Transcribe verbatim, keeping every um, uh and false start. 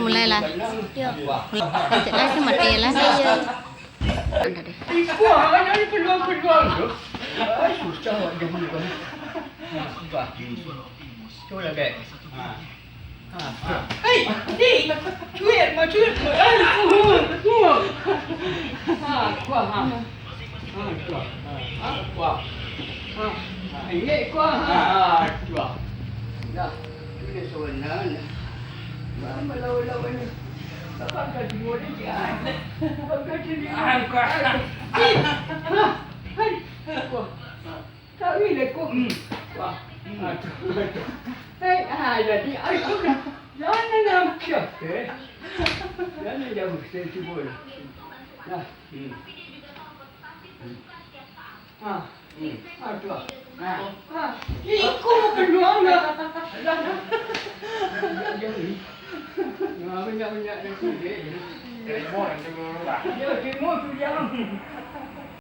Mulailah. Yo. Mulai. Lanjut lah, mati lah. Yo. Anda deh. Ikuah, ada ni peluang-peluang tu. Ai, susah awak jaman ni. Ha, ikuah. Cuba lah, Bek. Ha. Ha. Hei, ni. Cuit, ma, cuit. Ai, kuah, kuah. Ha, kuah, ha. Ha, kuah. Ha, kuah. Ha. Ha, ingat kuah, ha. Ha, kuah. Dah. Tu dia seorang. Dah. Dah, melawan-lawan ni. Abang dah timbul ni, ah. Abang dah timbul ni. Ah, kuah. Hai. Hai. Kuah. Kami le, kuah. Hmm. Kuah. Hmm. Aduh, aduh. Hai, ah, jadi, aduh, dah. Jangan nak, eh. Jangan jauh, saya timbul. Dah. Hmm. Hmm. Ha. Hmm. Ha, tu lah. Ha. Ha. Iko keluar lah. Alah, dah. Jauh ni. Ha, banyak-banyak dah tu, dek. Terima, terima lah. Ya, terima tu, jauh.